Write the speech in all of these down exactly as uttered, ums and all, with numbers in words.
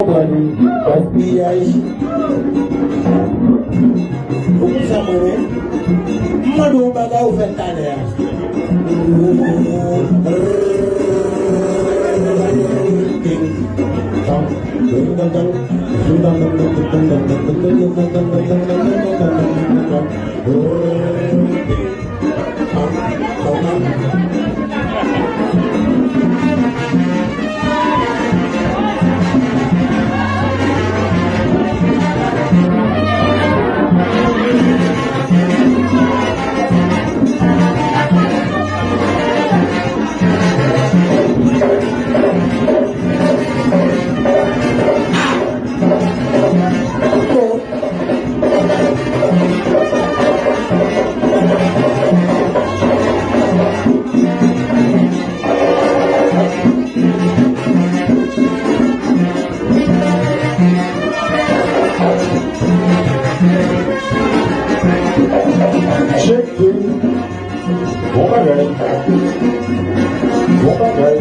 Gaspiyaj. Ou konn sa mwen menm? M mande w bagay ou fè talè a. Tcheke. Bon bagay. Bon bagay.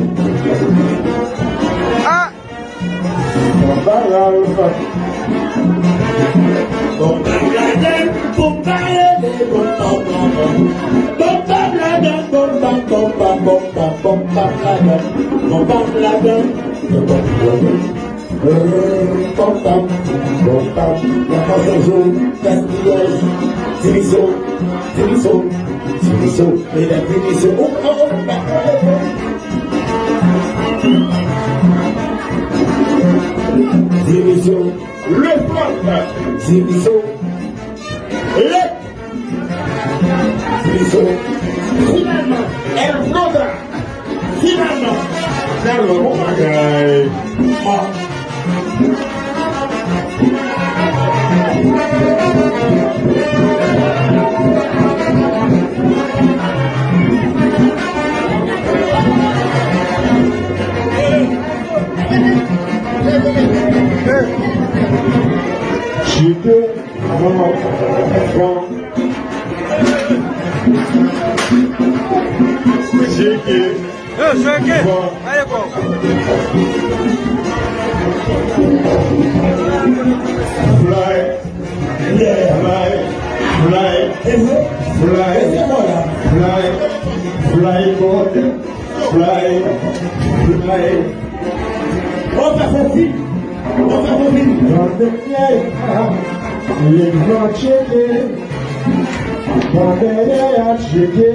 Ah! Papa Ralph. Bon bagay, bon bagay, bon bagay, bon bagay, bon bagay, bon bagay, bon bagay, bon bagay. Pam, pam, pam, pam. Nan fas yon jou, gaspiyaj. Division, division, division. Medam, division. Oh, oh, oh, oh, oh. Division. Le pam. Division. Le Finalman, finalman, el nota. Finalman, Carlo, bon bagay. Chite. Jeke. Yo, jeke. Bon. Allez, bon. Fly. Yeah. Fly. Fly. Fly. Fly. Fly. Fly. Fly. On va faire vite. On va faire vite. Tande byen, li pran tcheke, bò dèyè a tcheke.